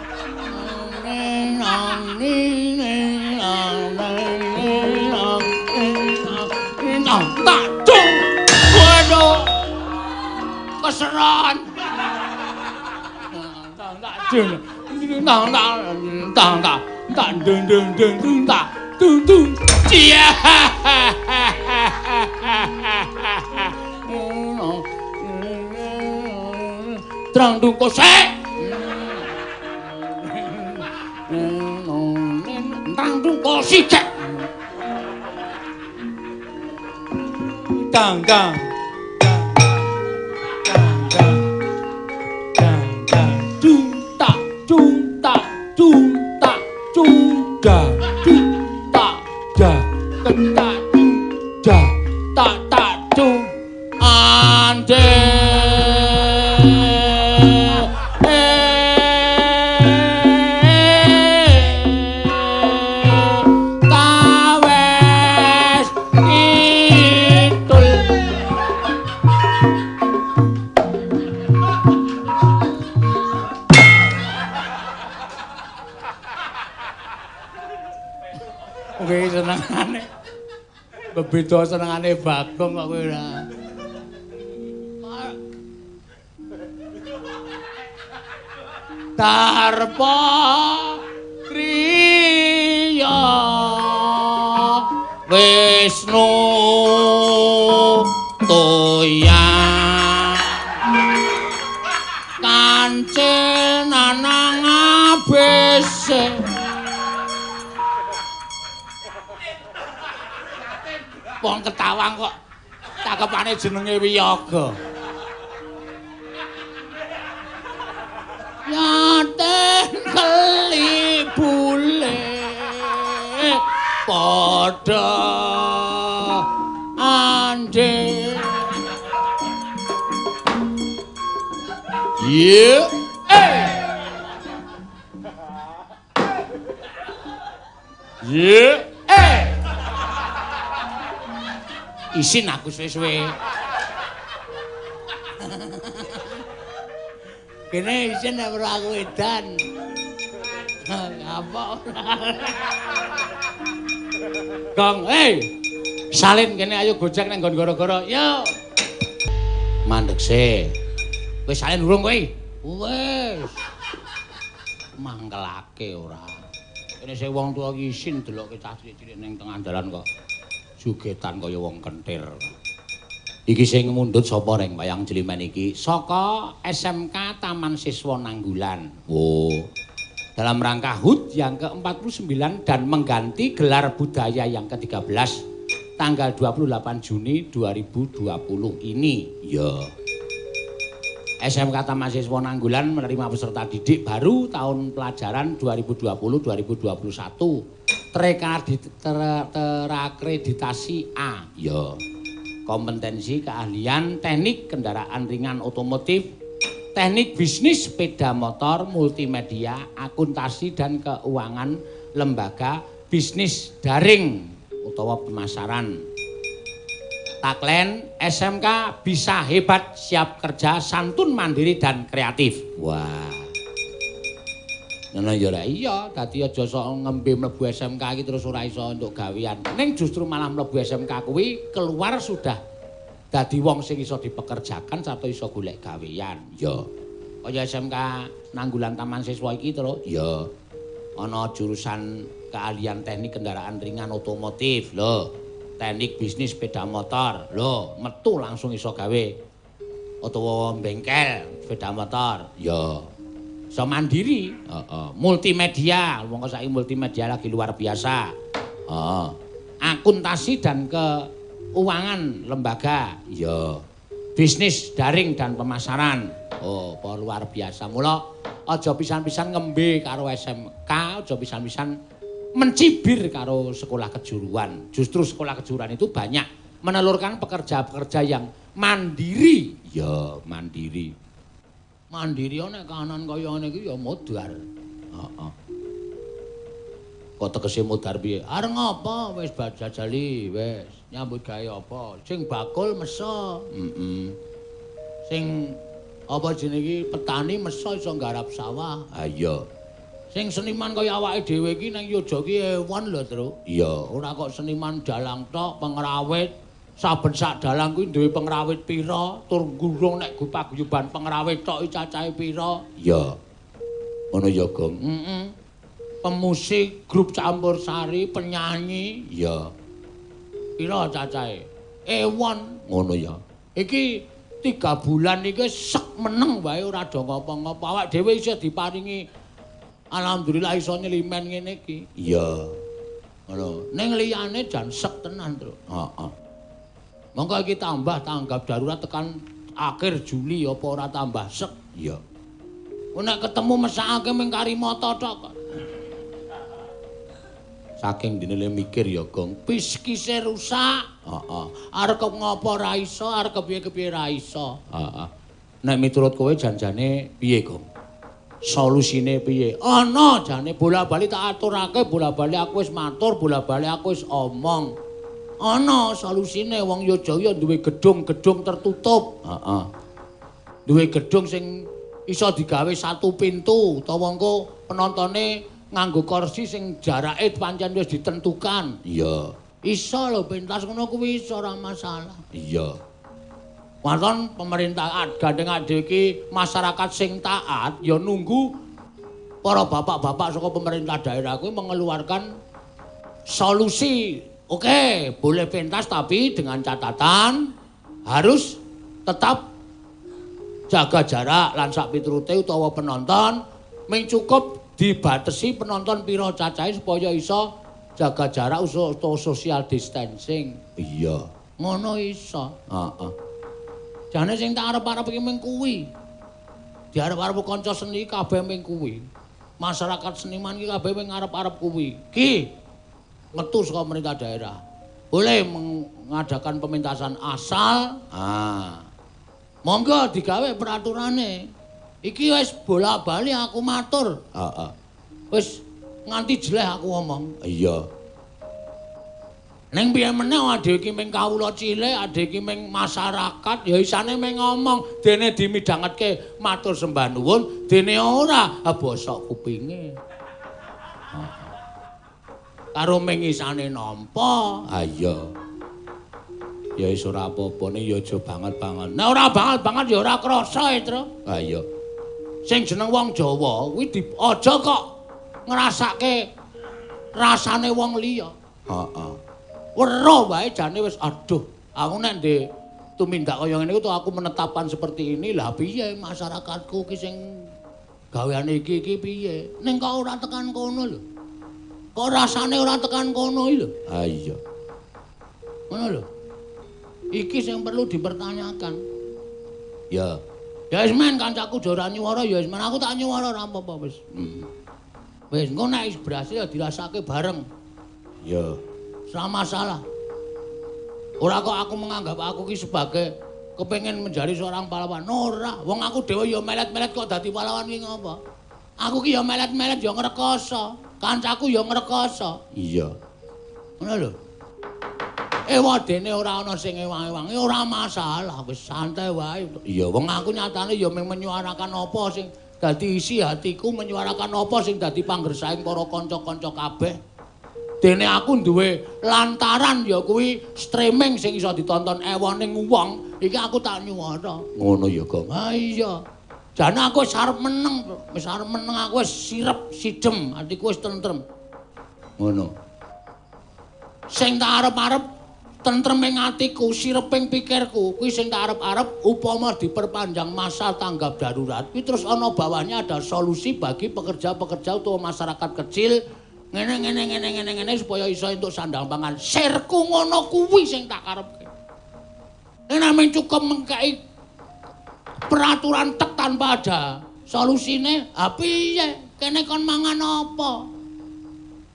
Tak dung. Waduh. Keseron. Tak tak dung. Tak tak tak tak tak dung dung dung tak. Dung dung. Iya. Trang dung kosek. Trang dung kosek. Dang dang. Dang dang. Dang dung tak dung tak dung tak dung da dung tak da tak dung da tak tak dung ande. Tawes kita. Kowe senengane. Bebeda senengane Bagong kok kowe ora. Darpa kriya Wisnu toya kancil nanang abese. Wong ketawang kok cakepane jenenge Wiyaga. Yaten keli bule padha ande. Ye eh. Ye eh. Isin aku suwe-suwe. Kene isin nek ora aku edan. Apa ora. Gong, hey. Salin kene ayo gojek nang nggon gara-gara. Yo. Mandek se. Wis salin urung kowe? Wis. Mangkelake ora. Kene sing wong tuwa iki isin delokke cah cilik-cilik ning tengah dalan kok. Jogetan kaya wong kentir. Iki sing mundhut sapa reng wayang jelimen iki? Saka SMK Taman Siswa Nanggulan. Oh. Dalam rangka HUT yang ke-49 dan mengganti gelar budaya yang ke-13 tanggal 28 Juni 2020 ini. Ya. SMK Taman Siswa Nanggulan menerima peserta didik baru tahun pelajaran 2020-2021. Terakreditasi A. Ya. Kompetensi keahlian teknik kendaraan ringan otomotif, teknik bisnis sepeda motor, multimedia, akuntansi dan keuangan lembaga, bisnis daring utawa pemasaran. Tagline SMK bisa hebat, siap kerja, santun, mandiri dan kreatif. Wah. Ngono ya lah iya, dadi aja sok ngembe mlebu SMK iki terus ora iso entuk gawean. Ning justru malah mlebu SMK kuwi keluar sudah dadi wong sing iso dipekerjakan sarta iso golek gawean. Ya. Kaya SMK Nanggulan Taman Siswa iki to, ya. Ana jurusan keahlian teknik kendaraan ringan otomotif lho, teknik bisnis sepeda motor lho, metu langsung iso gawe utawa bengkel sepeda motor. Ya. Iso mandiri, heeh. Multimedia, wong kok saiki multimedia lagi luar biasa. Heeh. Akuntansi dan keuangan lembaga, ya. Bisnis daring dan pemasaran. Oh, apa luar biasa. Mula aja pisan-pisan ngembe karo SMK, aja pisan-pisan mencibir karo sekolah kejuruan. Justru sekolah kejuruan itu banyak menelurkan pekerja-pekerja yang mandiri. Ya, mandiri. Mandiri nek kahanan kaya ngene iki ya modar. Heeh. Kok tegese modar piye? Arep ngapa wis jajali wis nyambut gawe apa? Sing bakul meso. Heeh. Sing apa jenenge iki petani meso iso nggarap sawah. Ha iya. Sing seniman kaya awake dhewe iki nang Yogya iki ewon lho, Tru. Iya, ora kok seniman dalang tok, pengrawit. Saben sak dalang kuwi duwe pengrawit pira, tur gurung nek paguyuban pengrawit tok iki cacahe pira. Iya. Ngono ya, Gong. Heeh. Pemusik, grup campur sari, penyanyi, iya. Pira cacahe? Ewon. Ngono ya. Iki 3 bulan iki sek meneng wae ora do ngapa-ngapa. Awak dhewe isih diparingi alhamdulillah iso nyelimen ngene iki. Iya. Ngono. Ning liyane jan sek tenan, Tru. Heeh. Monggo iki tambah tanggap darurat tekan akhir Juli apa ora tambah sek? Iya. Nek ketemu mesakake mung kari mata tok kok. Saking dene mikir ya, Gong, piskise rusak. Heeh. Arep ngopo ora iso, arep kepiye-kepiye ora iso. Heeh. Nek miturut kowe janjane piye, Gong? Solusine piye? Ana jane bola-bali tak aturake, bola-bali aku wis matur, bola-bali aku wis omong. Ana solusine wong Yogya duwe gedung-gedung tertutup. Heeh. Duwe gedung sing iso digawe satu pintu utawa engko penontone nganggo kursi sing jarake pancen wis ditentukan. Iya. Iso lho pentas ngono kuwi iso ora masalah. Iya. Waton pemerintah gandeng dhewe iki masyarakat sing taat ya nunggu para bapak-bapak saka pemerintah daerah kuwi mengeluarkan solusi. Oke, boleh pentas tapi dengan catatan harus tetap jaga jarak lan sak piturute utawa penonton ming cukup dibatasi penonton pira cacahe supaya iso jaga jarak utawa social distancing. Iya. Ngono iso. Heeh. Jane sing tak arep-arep iki ming kuwi. Diarep-arep kanca seni kabeh ming kuwi. Masyarakat seniman iki kabeh ming arep-arep kuwi. Ki metu saka pemerintah daerah. Boleh mengadakan pementasan asal. Ah. Monggo digawe peraturane. Iki wis bola-bali aku matur. Heeh. Wis nganti jeleh aku ngomong. Iya. Ning piye meneh dhewe iki ming kawula cilik, dhewe iki ming masyarakat, ya isane ming ngomong, dene dimidhangetke matur sembah nuwun, dene ora bosok kupinge. Karo ming isane nampa. Ha iya. Ya wis ora apa-apa ning ya aja banget-banget. Nek ora banget-banget ya ora krasa, Tru. Ha iya. Sing jeneng wong Jawa kuwi aja kok ngrasake rasane wong liya. Heeh. Weruh wae jane wis aduh, aku nek ndek tumindak kaya ngene iku aku menetapkan seperti ini, lah piye masyarakatku ki sing gaweane iki iki piye? Ning kok ora tekan kono lho. Kok rasane ora tekan kono iki lho. Ha iya. Ngono lho. Iki sing perlu dipertanyakan. Ya. Ya wis men kancaku ora nyuwara ya wis men aku tak nyuwara ora apa-apa wis. Wis engko nek berhasil ya dirasake bareng. Ya. Ora masalah. Ora kok aku menganggap aku ki sebagai kepengin menjadi seorang pahlawan. Ora, wong aku dhewe ya melet-melet kok dadi pahlawan ki ngopo? Aku ki ya melet-melet ya ngrekoso. Kancaku ya ngrekoso. Iya. Ngono lho. Ewadene ora ana sing ewang-ewangi ora masalah, wis santai wae. Iya, wong aku nyatane ya mung menyuarakan apa sing dadi isi hatiku, menyuarakan apa sing dadi panggersaing para kanca-kanca kabeh. Dene aku duwe lantaran ya kuwi streaming sing iso ditonton ewoning wong, iki aku tak nyuwara. Ngono ya, Gong. Ha iya. Jane aku wis arep meneng, wis arep meneng aku wis sirep sidem, atiku wis tentrem. Ngono. Sing tak arep-arep tentrem ing atiku, sireping pikirku, kuwi sing tak arep-arep upama diperpanjang masa tanggap darurat, kuwi terus ana bawahnya ada solusi bagi pekerja-pekerja utawa masyarakat kecil ngene ngene ngene ngene ngene supaya iso entuk sandang pangan. Sirku ngono kuwi sing tak karepke. Nek namung cukup mengkei peraturan tek tanpa ada solusine, ha piye? Kene kon mangan apa?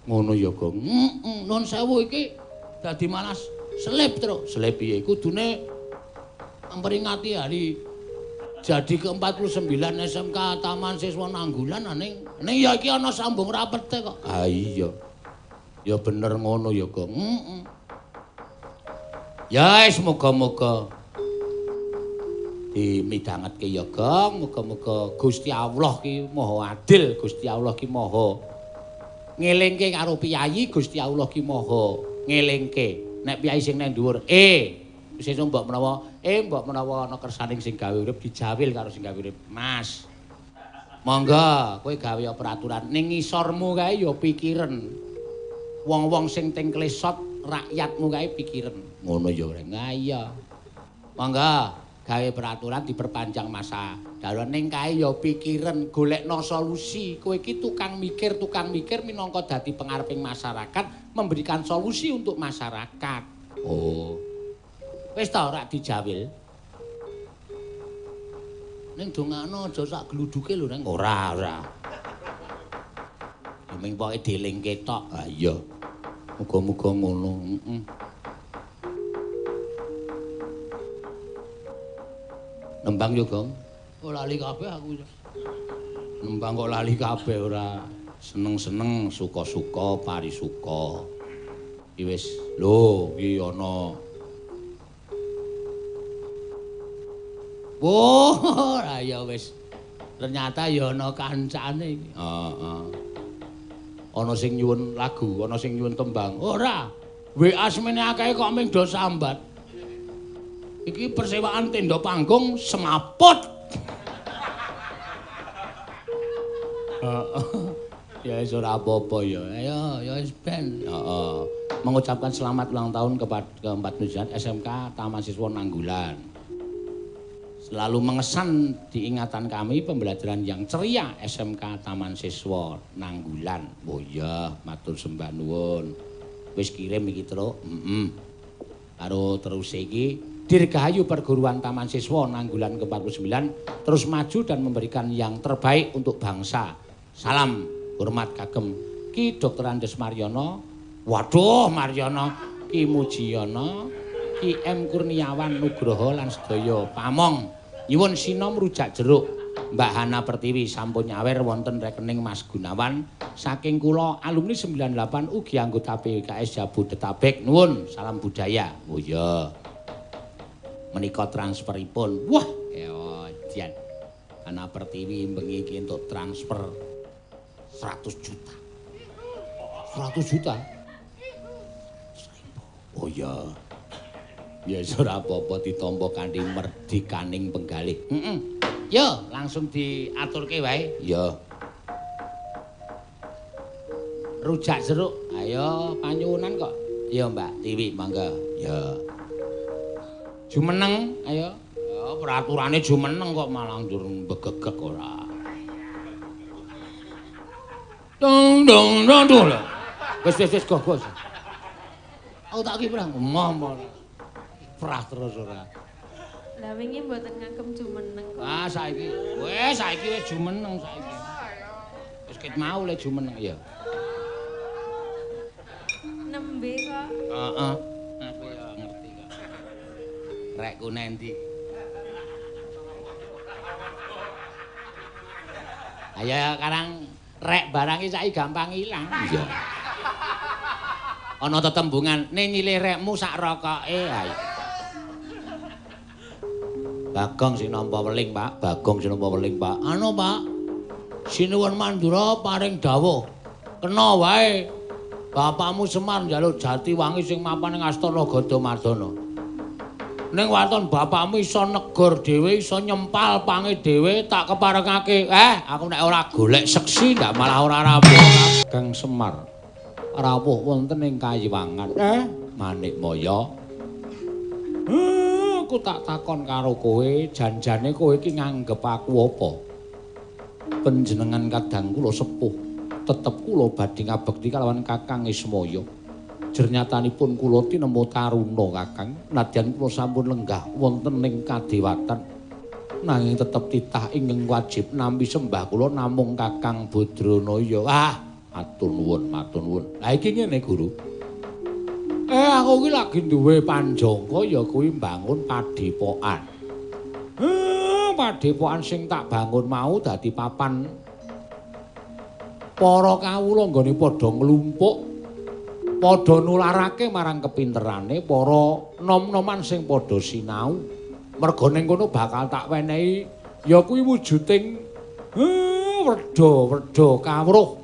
Ngono ya, Gong. Heeh, nuwun sewu iki dadi malas selip, Truk. Selip piye? Kudune memperingati hari jadi ke-49 SMK Taman Siswa Nanggulan ning ning ya iki ana sambung rapete kok. Ha iya. Ya bener ngono ya, Gong. Heeh. Ya wis muga-muga dimidhangetke ya, Gong. Muga-muga Gusti Allah ki Maha Adil, Gusti Allah ki Maha ngelingke karo piyayi, Gusti Allah ki Maha ngelingke. Nek piyayi sing nang dhuwur, sesuk mbok menawa mbok menawa ana kersaning sing gawe urip dijawil karo sing gawe urip. Mas, monggo kowe gawe peraturan ning ngisormu kae ya pikiren. Wong-wong sing teng klesot rakyatmu kae pikiren. Ngono ya, Reng. Ha iya. Monggo gawe peraturan diperpanjang masa darurat ning kae ya pikiren, golekno solusi. Kowe iki tukang mikir minangka dadi pengareping masyarakat, memberikan solusi untuk masyarakat. Oh. Wis ta ora dijawil. Ning dongakno aja sak gluduke lho, Reng. Ora, ora. Ya ming pokoke dielingke tok. Ha iya. Muga-muga ngono. Heeh. Nembang yo, Gong. Oh, lali kabeh aku. Nembang kok lali kabeh ora. Seneng-seneng, suka-suka, parisuka. Iki wis lho, iki ana. Wah, ya wis. Ternyata ya ana kancane iki. Heeh. Ana sing nyuwun lagu, ana sing nyuwun tembang. Ora. WA semene akeh kok ming do sambat. Iki persewaan tenda panggung semaput. Ya wis ora apa-apa ya. Ayo ya wis ben. Heeh. Mengucapkan selamat ulang tahun kepada ke-49 SMK Taman Siswa Nanggulan. Selalu mengesan di ingatan kami pembelajaran yang ceria SMK Taman Siswa Nanggulan. Oh iya, matur sembah nuwun. Wis kirim iki, Truk. Heeh. Karo terus iki Dirgahayu Perguruan Taman Siswa Nanggulan ke-49 terus maju dan memberikan yang terbaik untuk bangsa. Salam hormat kagem Ki Dr. Andes Maryono. Waduh, Maryono, Ki Mujiyono, Ki M Kurniawan Nugroho lan sedaya pamong. Nyuwun sinom rujak jeruk Mbak Hana Pertiwi sampun nyawer wonten rekening Mas Gunawan saking kula alumni 98 ugi anggota PKS Jabodetabek. Nuwun salam budaya. Oh iya. Menika transferipun. Wah, eojan. Hana Pertiwi bengi iki entuk transfer 100 juta. 100 juta. Oh iya. Ya ora apa-apa ditampa kanthi merdikaning penggalih. Heeh. Yo, langsung diaturke wae. Ya. Rujak jeruk. Ayo panyuwunan kok. Ya Mbak Tiwi, mangga. Ya. Jumeneng, ayo. Ya peraturane jumeneng kok malah njur mbegegek ora. Dong dong dong dong. Wis wis wis go go. Aku tak ki prang. Emoh. Prah terus ora. Lah wingi mboten ngagem jumeneng kok. Ah saiki. Wis saiki wis jumeneng saiki. Wis ket mau le jumeneng ya. Nembe kok. Heeh. Aku ya ngerti kok. Rekku nendi. Ayo karang rek barang iki saiki gampang ilang. Iya. Ana tetembungan, "Ne nyilih rekmu sak rokoke." Ayo. Bagong sing nampa weling, Pak. Bagong sing nampa weling, Pak. Anu, Pak. Sinuwun Mandura paring dawuh. Kena wae. Bapakmu Semar njaluk jati wangi sing mapan ing Astana Gandamardana. Ning waton bapakmu iso negor dhewe, iso nyempal pange dhewe, tak keparengake. Aku nek ora golek seksi ndak malah ora rampung. Kang Semar rawuh wonten ing Kayiwangan. Manikmaya. Aku tak takon karo kowe, janjane kowe iki nganggep aku apa? Panjenengan kadang kula sepuh, tetep kula badhe ngabekti kalawan Kakang Ismaya. Jernyatanipun kula tinemu taruna Kakang, nadyan kula sampun lenggah wonten ing kadewatan. Nanging tetep titah ingkang wajib nampi sembah kula namung Kakang Badranaya. Ah, matur nuwun, matur nuwun. Lah iki ngene, Guru. Aku iki lagi duwe panjangka ya kuwi mbangun padepokan. Padepokan sing tak bangun mau dadi papan para kawula nggone padha nglumpuk, padha nularake marang kepinterane para nom-noman sing padha sinau. Merga ning kono bakal tak wenehi ya kuwi wujuding werda-werda kawruh.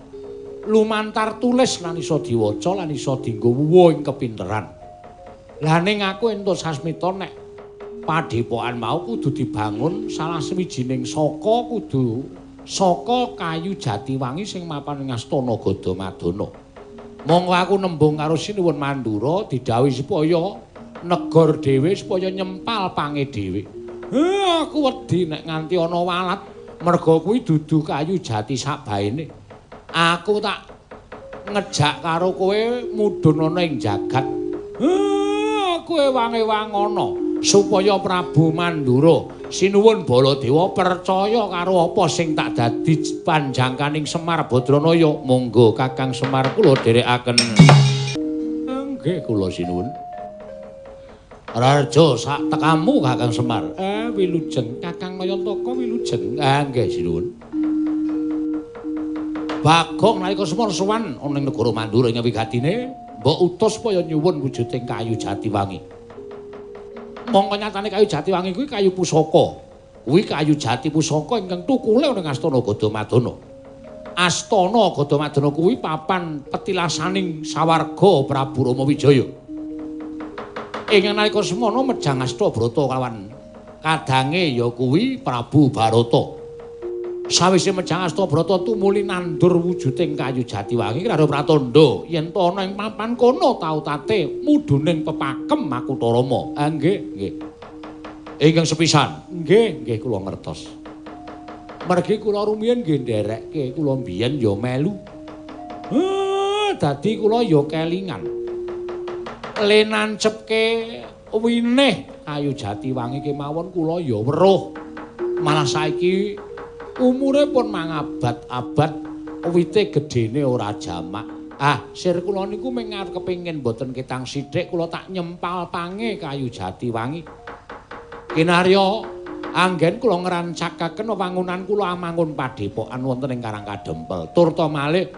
Lumantar tulis lan iso diwaca lan iso dienggo wuwuh ing kepinteran. Lah ning aku entuk sasmita nek padepokan mau kudu dibangun salah sawijining saka kudu saka kayu jatiwangi sing mapan ing Astana Gandamardana. Monggo aku nembung karo Sinuwun Mandura didhawuhi supaya negor dhewe supaya nyempal pange dhewe. Aku wedi nek nganti ana walat merga kuwi dudu kayu jati sakbaene. Aku tak ngejak karo kowe mudhun ana ing jagat. Kowe wange-wangono supaya Prabu Mandura Sinuwun Baladewa percaya karo apa sing tak dadi panjangkaning Semar Badranaya. Monggo Kakang Semar kula dherekaken. Nggih kula sinuwun. Raja sak tekamu Kakang Semar. Wilujeng Kakang Nayantaka wilujeng. Nggih sinuwun. Bagong nalika Semar sowan ana ing negara Mandura ing wigatine mbok utus supaya nyuwun wujuding kayu jatiwangi. Mongko nyatane kayu jatiwangi kuwi kayu pusaka. Kuwi kayu jati pusaka ingkang tukule ana ing Astana Gandamardana. Astana Gadamadana kuwi papan petilasaning sawarga Prabu Rama Wijaya. Ing nalika semana mejang Astabrata kalawan kadange ya kuwi Prabu Barata. Sawise mejang Astabrata tumuli nandur wujuding kayu jatiwangi karo pratandha yen to ana ing papan kono tautate mudhuning pepakem Makutha Rama. Ah nggih, nggih. Ingkang sepisan, nggih, nggih kula ngertos. Mergi kula rumiyin nggih nderekke, kula mbiyen ya melu. Dadi kula ya kelingan. Le nancepke winih kayu jatiwangi kemawon kula ya weruh. Malah saiki umure pun mangabad-abad, wite gedene ora jamak. Ah, sir kula niku mung arep kepengin mboten ketang sithik kula tak nyempal pange kayu jatiwangi. Kinarya anggen kula ngrancakaken wangunan kula amangun padepokan wonten ing Karang Kadempel. Turta malih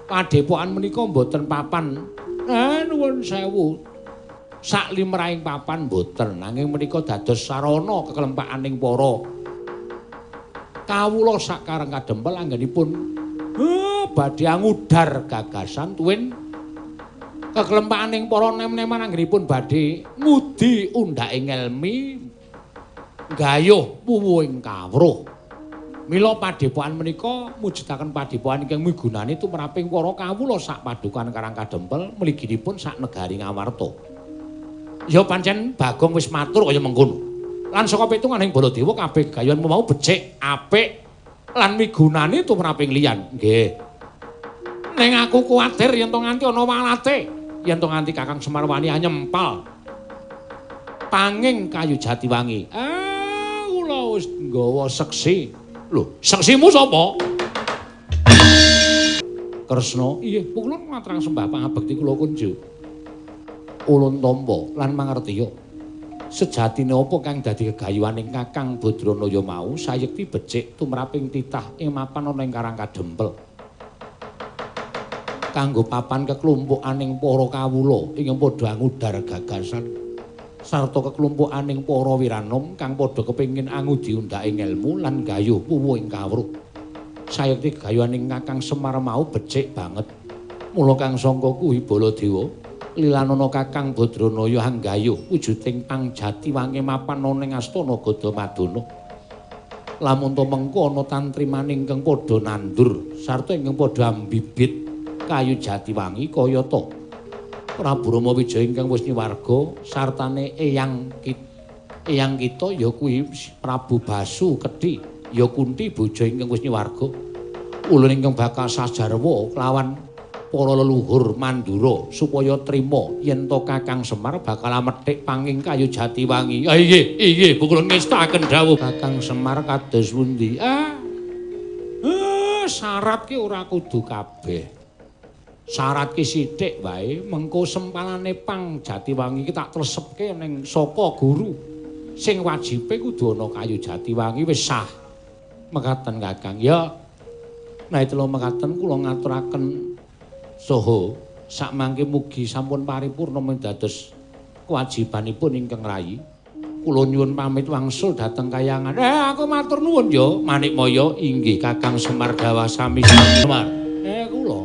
padepokan menika mboten papan. Nuwun sewu. Sak limrahing papan mboten, nanging menika dados sarana kekelempakaning para kawula sak Karang Kadempel anggenipun badhe angudar gagasan tuwin kekelempakaning para nem-neman anggenipun badhe ngudi undhake ngelmi gayuh wuwuhing kawruh. Mila padepokan menika mujudaken padepokan ingkang migunani tumraping para kawula sak padukan Karang Kadempel mliginipun sak negari Ngamarta. Ya pancen Bagong wis matur kaya mengkono. Lan saka pitunganing Baladewa kabeh gayuhanmu mau becik, apik lan migunani tumraping liyan. Nggih. Ning aku kuwatir yen to nganti ana walate, yen to nganti Kakang Semar wani nyempal panging kayu jatiwangi. Ah, kula wis nggawa seksi. Lho, seksimu sapa? Kresna. Iya, kula ngaturang sembah pangabekti kula kunjuk. Ulun tampa lan mangertiya. Sejatine apa kang dadi gegayuhaning Kakang Badranaya mau sayekti becik tumraping titah ing mapan ana ing Karang Kadempel. Kanggo papan keklumpukaning para kawula ingkang padha angudar gagasan sarta keklumpukaning para wiranom kang padha kepengin angudi undhake ngelmu lan gayuh wuwuhing kawruh. Sayekti gegayuhaning Kakang Semar mau becik banget. Mula kang sangka kuwi Baladewa lilanana Kakang Badranaya anggayuh wujuding pang jatiwangi mapan ana ing astana Gadamadana. Lamun to mengko ana tantrimane ingkang padha nandur sarta ingkang padha ambibit kayu jatiwangi kayata Prabu Rama Wijaya ingkang wis nyuwarga sartane eyang kita ya kuwi Prabu Basu Kedhi ya Kunti bojo ingkang wis nyuwarga. Ulun ingkang bakal sajarwa kelawan para leluhur Mandura supaya trima yen to Kakang Semar bakal amethik panging kayu jatiwangi. Ah inggih, inggih, kula ngestakaken dawuh Kakang Semar kados pundi? Syarat ki ora kudu kabeh. Syarat ki sithik wae, mengko sempalane pang jatiwangi ki tak tlesepke ning saka guru. Sing wajibe kudu ana kayu jatiwangi wis sah. Mekaten Kakang. Ya. Nek telu mekaten kula ngaturaken saha sakmangke mugi sampun paripurna dados kewajibanipun ingkang rayi. Kula nyuwun pamit wangsul dhateng kayangan. Aku matur nuwun ya Manikmaya. Inggih Kakang Semar dawah sami Semar. Kula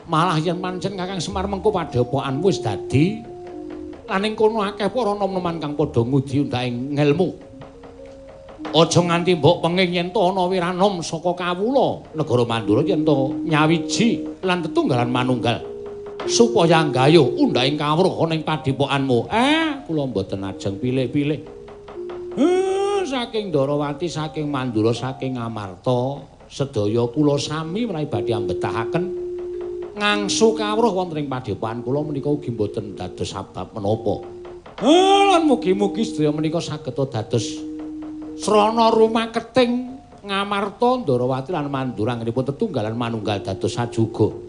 malah yen pancen Kakang Semar mengko padepokan wis dadi lan ing kono akeh para nom-noman kang padha ngudi undhake ngelmu. Aja nganti mbok penging yen to ana wiranom saka kawula negara Mandura yen to nyawiji lan tetunggalan manunggal supaya nggayuh undhaing kawruh ana ing padepokanmu. Kula mboten ajeng pilih-pilih. Saking Ndarawati, saking Mandura, saking Ngamarta sedaya kula sami menawi badhe ambetahaken ngangsu kawruh wonten ing padepokan kula menika ugi mboten dados sabab menapa. Lan mugi-mugi sedaya menika saged dados srana rumaketing Ngamarta, Ndarawati lan Mandura anggenipun tetunggalan manunggal dados sajuga.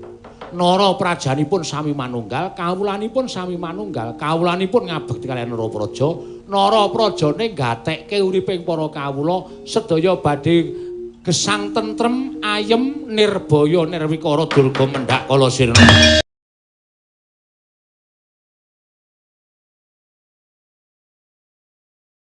Nara prajanipun sami manunggal, kawulanipun sami manunggal, kawulanipun ngabekti kaliyan Nara Praja, nara prajane gatekke uriping para kawula sedaya badhe gesang tentrem, ayem, nirbaya, nirwikara, durga mendhak kala sirna.